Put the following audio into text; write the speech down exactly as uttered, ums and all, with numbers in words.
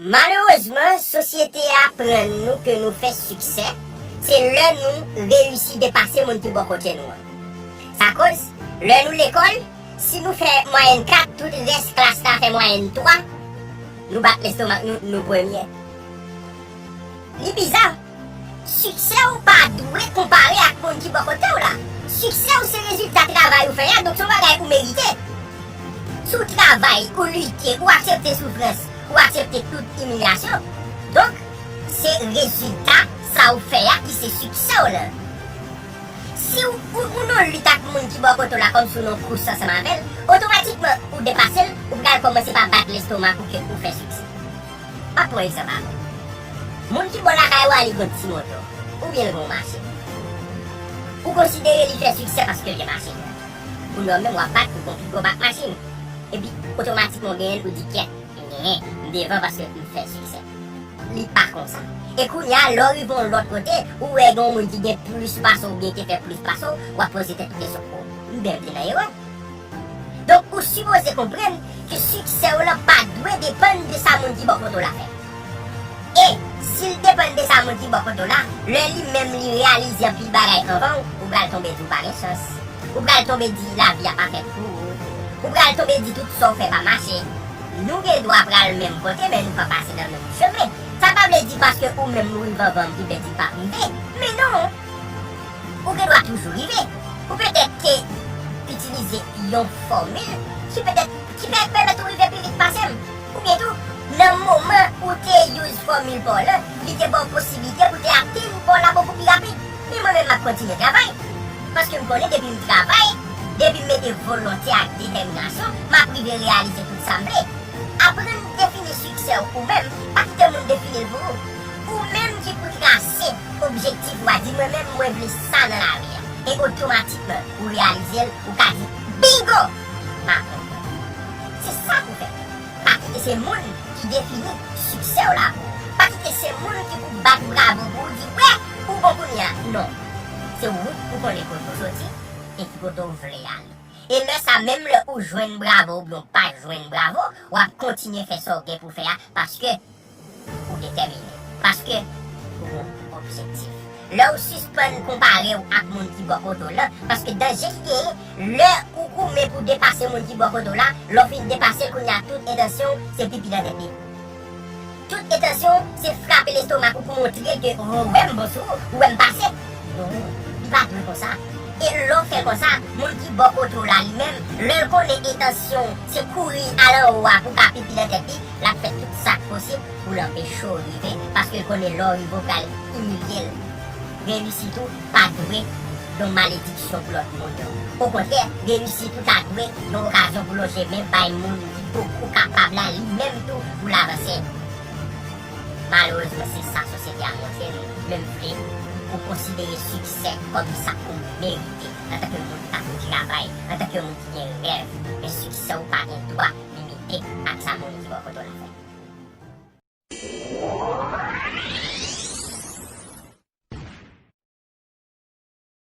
Malerezman, sosyete a aprann nou ke nou fè siksè, se lè nou reyisi depase moun ki bò kote nou an. Sa koz, lè nou lekòl, si nou fè mwayèn kat, tout rès klas la fè mwayèn twa, nou bat lestomak nou, nou premye. Li biza. Siksè w pa dwe konpare ak moun ki bò kote w la. Siksè w se rezilta travay ou fè a, donk se yon bagay ou merite. Si w travay, ou lite, ou aksepte soufrans, ou aksepte tout imilyasyon, donk, se rezilta sa w fè a ki se siksè w lan. Si w, ou, ou nan lit ak moun ki bò kote w la kòmsi w nan kous ansanm avè l, otomatikman ou depase l, ou pral kòmanse pa bat lestomak ou ke ou fè siksè. M ap pran egzanp avè w. Moun ki bò lakay ou a li gen yon ti moto, oubyen l gen yon machin. Ou konsidere li fè siksè paske l gen machin nan. Kounye a menm w ap bat pou konpli pou w bat machin. Epi otomatikman w genyen l, ou di kyèt, m genyen, m devan paske m fè siksè. Li pa konsa. E kounye a, lè w rive yon lòt kote, ou wè gen yon moun ki gen plis pase w oubyen ki te fè plis pase w, w ap poze tèt ou kesyon, o, m byen te nan erè. Donk, ou sipoze konprann ke siksè w lan pa dwe depann de sa moun ki bò kote w la fè. E, si l depann de sa moun ki bò kote w la, lè li menm li reyalize anpil bagay anvan w, ou pral tonbe di w pa gen chans. Ou pral tonbe di lavi a pa fèt pou ou. Ou pral tonbe di tout sa w fè pa mache. Nou gen dwa pral menm kote, men nou pa pase nan menm chemen. Sa pa vle di paske ou menm ou rive anvan m ki vle di m p ap rive. Men non! Ou gen dwa toujou rive. Ou petèt te itilize yon fòmil ki petèt, ki pè-, pèmèt ou rive pi vit pase m. Oubyen tou, nan moman ou te use fòmil pa w lan, li te ba w posiblite pou te atenn pa w la bokou pi rapid. Men mwen menm m ap kontinye travay. Paske m konnen depi m travay, depi m mete volonte ak detèminasyon, m ap rive reyalize tout sa m vle. Aprann defini siksè w ou menm, pa kite moun defini l pou ou. Ou menm ki pou trase objektif ou a, di mwen menm mwen vle sa nan lavi a. E otomatikman, ou reyalize l, ou ka di bingo! M akonpli. Se sa pou fè. Pa kite se moun ki defini siksè w la pou ou. Pa kite se moun ki pou bat bravo pou ou, di wè, ou bon kounye a. Non. Se ou ki konnen kote w soti e ki kote w vle ale. E lè sa, menm lè ou jwenn bravo oubyen w pa jwenn bravo, w ap kontinye fè sa w gen pou fè a paske ou detèmine. Paske ou gon objektif. Lè w sispann konpare w ak moun ki bò kote w lan, paske danje ki genyen, lè ou goumen pou depase moun ki bò kote w la, lè w fin depase l, kounye a tout entansyon w se pipi nan tèt li. Tout entansyon w se frape lestomak ou pou montre l ke, o, ou wè m bon sou ou, ou wè m pase. Non, li pa dwe konsa. E lè w fè l konsa, moun ki bò kote w la li menm, lè l konnen entansyon w se kouri al anwo a pou w ka pipi nan tèt li, l ap fè tout sa k posib pou l anpeche w rive, paske l konnen lè w rive w pral imilye l. Reyisit ou pa dwe yon malediksyon pou lòt moun yo. Okontrè, reyisit ou ta dwe yon okazyon pou lonje men bay moun ki poko kapab la li menm tou pou l avanse. Malerezman, se sa sosyete a montre nou, men m vle ou konsidere siksè kòm sa ou merite antanke moun ki pa fin travay, antanke moun ki gen rèv, men siksè w pa gen dwa limite ak sa moun ki bò kote w la fè.